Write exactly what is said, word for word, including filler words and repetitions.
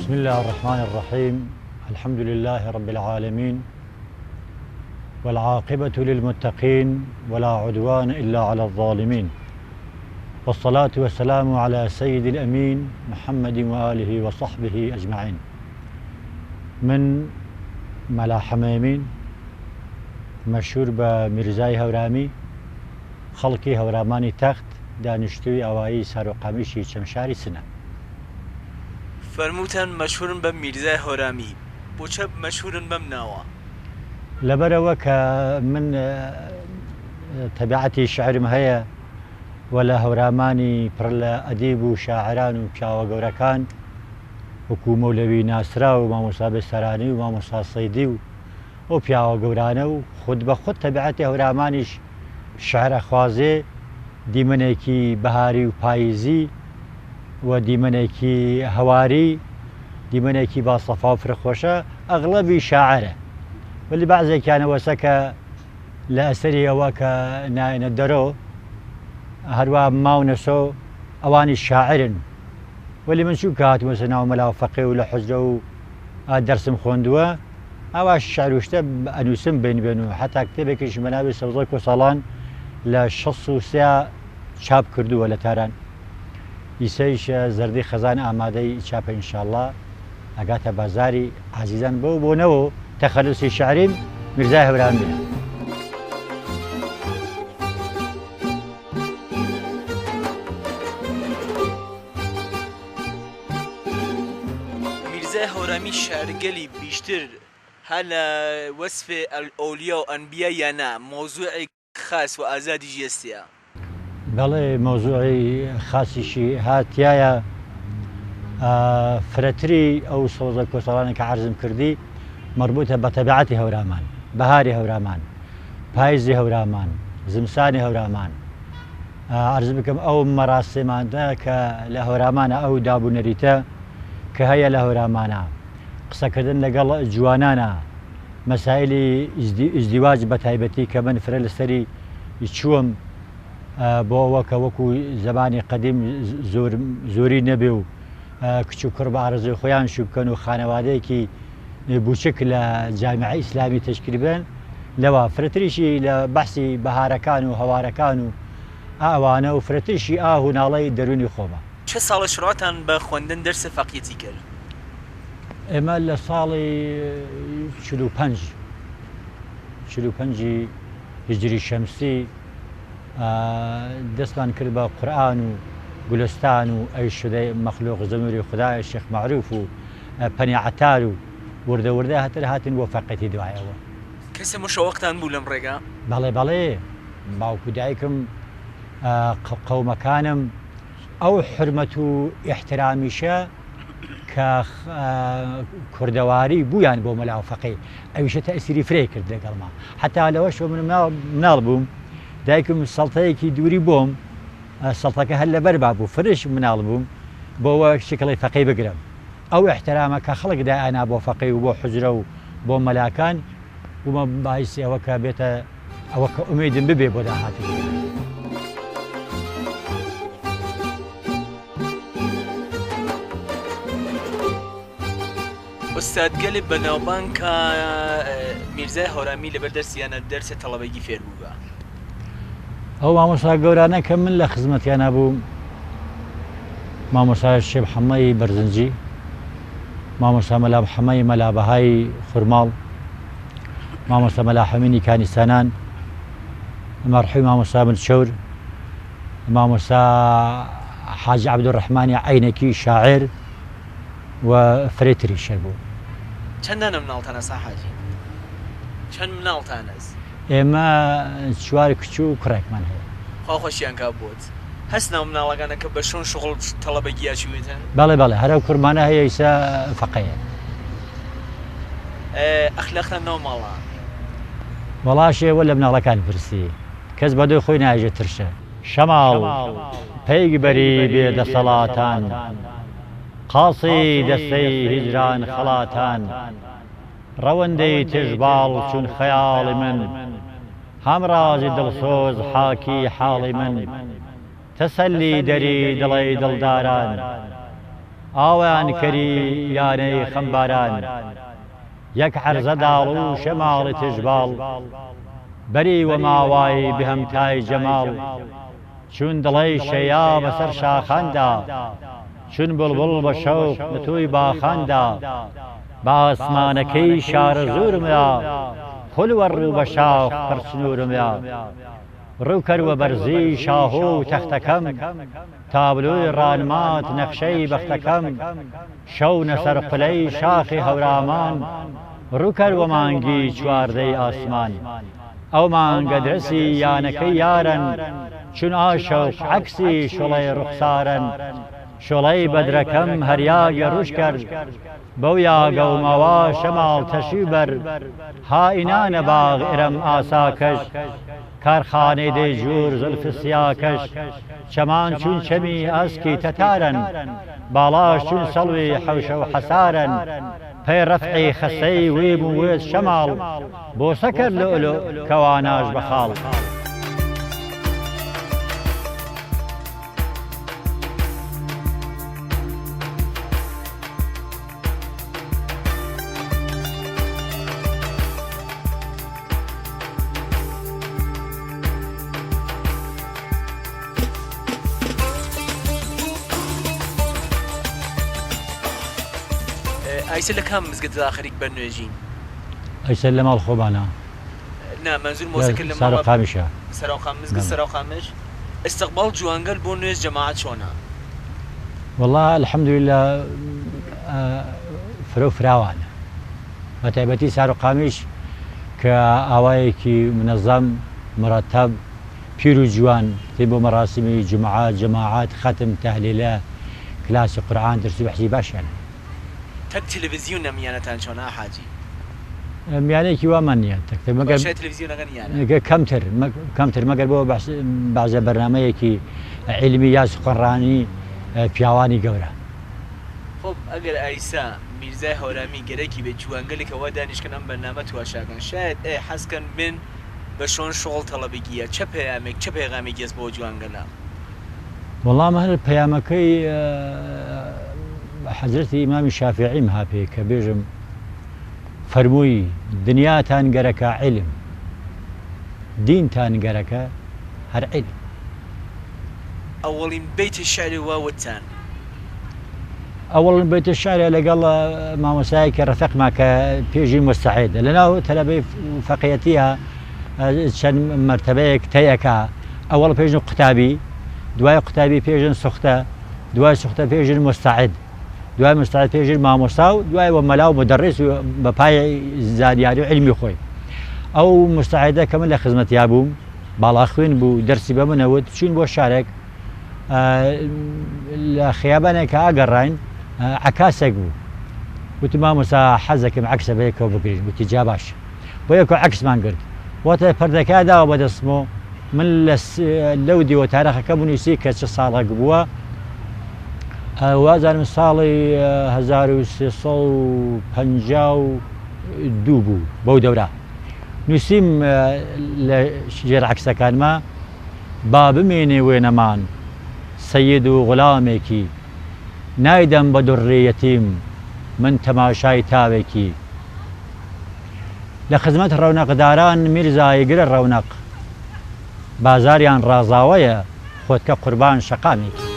بسم الله الرحمن الرحيم. الحمد لله رب العالمين. والعاقبة للمتقين ولا عدوان إلا على الظالمين. والصلاة والسلام على سيد الأمين محمد وآله وصحبه أجمعين. من ملا حميمين، مشهور بە میرزای هەورامی، خەڵکی هەورامانی تەخت، دانیشتووی ئاوایی ساروقامیشی چەمشاری سنە. فەرمووتان مەشهوورن بە میرزای هەورامی، بۆچە مەشهوورن بەم ناوە؟ لەبەرەوە کە من، ئە، تەبیعەتی شعرم هەیە و لە هەورامانی پڕ لە ئەدیب و شاعران و پیاوە گەورەکان، وەکو مەولەوی ناسرا و مامۆستا بێسەرانی و مامۆستا سەیدی و ئەو پیاوە گەورانە و خود بە خود تەبیعەتی هەورامانیش شعرە خوازێ، دیمەنێکی بەهاری و پاییزی و دیمەنێکی هەواری، دیمەنێکی با سەفا و فرە خۆشە، ئەغڵەبی شاعرە. وەلی بەعزێکیانە وەسە کە لە ئەسەری ئەوە کە نایەنە دەرۆ، هەروا ماونەسۆ، ئەوانیش شاعرن. وەلی من چونکە هاتمەسە ناو مەلا و فەقێ و لە حوجرە و، ئا، دەرسم خوەندووە، ئاوا شعر و شتە ئەنووسم بین بین و حەتا کتێبێکیش بە ناوی سەوزەی کۆساڵان لە شەست و سێ چاپ کردووە لە تاران. ئیسەیش، ئە، زەردی خەزان ئامادەی چاپە ئینشاڵڵا. ئەگاتە بازاری عەزیزان بۆ بۆنەوە تەخەلوسی شعریم میرزای هەورامی. میرزای هەورامی شعرگەلی بیشتر هە لە وەسفێ ئەولیا و ئەنبیا یا نا، مەوزوعێ خاس و ئازادیشی هەستیە؟ بەڵێ، مەوزوعی خاسیشی هەتیایە، ئا، فرەتری ئەو سەوزە کۆسەڵانە کە عەرزم کردی، مەربوتە بە تەبیعەتی هەورامان، بەهاری هەورامان، پاییزی هەورامان، زمسانی هەورامان. ئا، عەرز بکەم ئەو مەراسیمانە کە لە هەورامانە، ئەو داب و نەریتە کە هەیە لە هەورامانە، قسەکردن لەگەڵ جوانانە، مەسایلی ئیزدی-، ئیزدیواج بە تایبەتی کە من فرە لەسەری چووم، ئە، بۆ ئەوە کە وەکو زەمانی قەدیم زۆر-، زۆری نەبێ و، ئە، کچ و کوڕ بە ئارەزووی خۆیان شوو بکەن و خانەوادەیەکی بچووک لە جامعەی ئیسلامی تەشکیل بێن. لەوە فرەتریشی لە بەحسی بەهارەکان و هەوارەکان و ئەوانە و فرەتریشی ئاهو ناڵەی دەروونی خۆمە. چە ساڵە شروعتان بە خوەندن دەرسە فەقیەتی کرد؟ ئێمە لە ساڵی چل و پەنج، چل و پەنجی هیجری شەمسی، ئا، دەستمان کرد بە قورئان و گولستان و ئەی شودەی مەخلوق زەنوری خودایە شێخ مەعروف و، ئە، پەنی عەتار و وردە وردە هەتر هاتین بۆ فەقیەتی دوایەوە. کەسێ مشەوەقتان بوو لەم ڕێگا؟ بەڵێ، بەڵێ. باوک و دایکم، ئە، ق-، قەومەکانم ئەو حورمەت و ئیحترامیشە کە، ئە، کوردەواری بوویان بۆ مەلا و فەقێ، ئەویشە تەئسیری فرەی کرد لەگەڵما. حەتا لەوەشەوە من مناڵ، مناڵ بووم، دایکم سەڵتەیەکی دووری بۆم، ئە، سەڵتەکە هەر لەبەرما بوو، فرەش مناڵ بووم، بۆ ئەوە شکڵی فەقێ بگرم. ئەو ئیحترامە کە خەڵک دایانا بۆ فەقێ و بۆ حوجرە و بۆ مەلاکان، بوومە باعسی ئەوە کە بێتە ئەوە کە ئومێدم ببێ بۆ داهاتوو. ئوستاد گەلێ بەناوبانگ کە، ئە، میرزای هەورامی لەبەر دەرسیانە دەرسێ تەڵەبەگی فێر بووگە. ئەو مامۆستا گەورانە کە من لە خزمەتیانا بووم، مامۆستا شێخ محەممەدی بەرزنجی، مامۆستا مەلا محەممەدی مەلا بەهای خورماڵ، مامۆستا مەلا حەمینی کانیسانان، مەرحوم مامۆستا بن چەور، مامۆستا حاجی عەبدولڕەحمانی عەینەکی شاعر و فرەی تریش هەبوو. چەندانە مناڵتان هەسا حاجی؟ چەند مناڵتان هەس؟ ئێمە چوار کچ و کوڕێکمان هەیە. خوا خۆشیان کا بۆت. هەسناو مناڵەکانە کە بە شۆن شغل تەڵەبەگیا چوویتن؟ بەڵێ، بەڵێ، هەر ئەو کوڕمانە هەیە ئیسا فەقێیە. ئێ، ئەخلاقتان ناو ماڵە؟ وەڵا شێ وە لە مناڵەکان پرسی. کەس بە دۆی خۆی نایژێ ترشە. شەماڵ، پەیگبەری بێ دەسەڵاتان، قاسی دەستەی هیجران خەڵاتان، ڕەوەندەی تێژباڵ چون خەیاڵی من، هامڕازی دڵسۆز حاکی حاڵی من، تەسەلی دەری دڵەی دڵداران. ئاوەیان کەری یانەی خەمباران، یەک عەرزە داڵ و شەماڵی تیژباڵ، بەری وە ماوای بهەمتای جەماڵ، چون دڵەی شەیا بەسەر شاخاندا، چون بولبول بە شەوق نەتوی باخاندا، بە ئاسمانەکەی شارە زورمیا، خول وەڕ و بە شاخ پەرچنورمیا. روو کەر وە بەرزی شاهۆ و تەختەکەم، تابلۆی ڕانمات نەخشەی بەختەکەم، شەونە سەر قولەی شاخی هەورامان، روو کەر وە مانگی چواردەی ئاسمان. ئەو مانگە درەسی یانەکەی یارەن، چون ئا شەوق عەکسی شوڵەی روخسارەن. شوڵەی بەدرەکەم هەر یاگێ رووش کەر، بەو یاگەو ماوا شەماڵ تەشوی بەر، ها ئینانە باغ ئرەم ئاساکەش، کارخانەی دەی جوور زولفی سیاکەش، چەمان چون چەمی ئاسکی تەتارەن، باڵاش چون سەڵوی حەوشە و حەسارەن، پەی ڕەفعی خەسەی ویم و وێت شەماڵ، بۆسە کەر لوئلوئ کەواناش بە خاڵ. ئایسە لە کام مزگەتدا خەریک بەرنوێژین؟ ئایسە لە ماڵ خۆمانە. نا، منزور لە مۆسەکە لە سارۆ ماڵە قامیشە. سەرۆ قام-، مزگەت بەڵێ. سەرۆ قامیش. ئیستقباڵ جوانگەل بۆ نوێژ جەماعەت چۆنە؟ وەڵا، الحمدللە، ئە، فرە و فراوانە. بە تایبەتی سارۆ قامیش کە ئاوایەکی منەزەم، مرەتەب، پیر و جوان، تێ بۆ مەراسیمی جومعە، جەماعەت، خەتم، تەهلیلە، کلاسی قورئان، درسی بەحسی باشیانە. تەک تەلەڤیزیۆن نە میانەتان چۆنە، حاجی؟ میانەیەکی وامان نیە، تەک تەک، مەگەر شای تەلەڤیزیۆنەکە نیانە. کەمتر، مە-، کەمتر، مەگەر بۆ بەحس-، بەحسە بەرنامەیەکی عیلمی یا سخنڕانی، ئە، پیاوانی گەورە. خۆب، ئەگەر ئایسا میرزای هەورامی گەرەکی بێ جوانگەلێکە وا دانیشکەن ئەم بەرنامە تواشاکەن، شاید ئێ حەزکەن بێن بە شۆن شۆڵ تەڵەبیگیە، چە پەیامێک، چە پەیغامێک یەس بۆ جوانگەلە؟ وەڵام هەر پەیامەکەی، ئە، حەزرەتی ئیمامی شافیعیم هاپێ کە بێژم، فەرمووی، دنیاتان گەرەکە عیلم، دینتان گەرەکە هەر عیلم. ئەوەڵین بەیتی شعری وا وتان. ئەوەڵین بەیتی شعری لەگەڵ، ئە، مامۆستایەکی ڕەفیقما کە پێژین موستەعید. لەناو تەلەبەی فەقیەتیە، ئە، چەند مەرتەبەیەک تەیەکا. ئەوەڵ پێژن قوتابی، دوای قوتابی پێژن سوختە، دوای سوختە پێژن موستەعید. دوای موستەعید پێژن مامۆستا و دوای وە مەلا و مودەڕیس و بە پای زانیاری و عیلمی خۆی. ئەو موستەعیدە کە من لە خزمەتیا بووم، باڵا خوێن بوو، دەرسی بە منە وت، چووین بۆ شارێک، ئە، لە خیابانێک کە ئاگەڕاین، ئە، عەکاسێک بوو. وتی، مامۆستا، حەزەکەم عەکسە بەیەکەوە بگرین. وتی، جا باش. بۆ یەکەوە عەکسمان گرت. وەتە پەردەکە داوە بەدەستمەوە. من لە س-، لەو دیوە تارەخەکە بنووسی کە چ ساڵەک بووە. ئە، وازانم ساڵی، ئە، هەزار و سێ سەد و پەنجا و دوو بوو بەو دەورە. نووسیم، ئە، لە ژێر عەکسەکانما، با بمێنێ وێنەمان، سەید و غولامێکی، نایدەم بە دوڕڕی یەتیم من تەماشای تاوێکی. لە خزمەت ڕەونەقداران میرزا ئیگرە ڕەونەق، بازاریان ڕازاوەیە، خۆتکە قوربان شەقامێکی.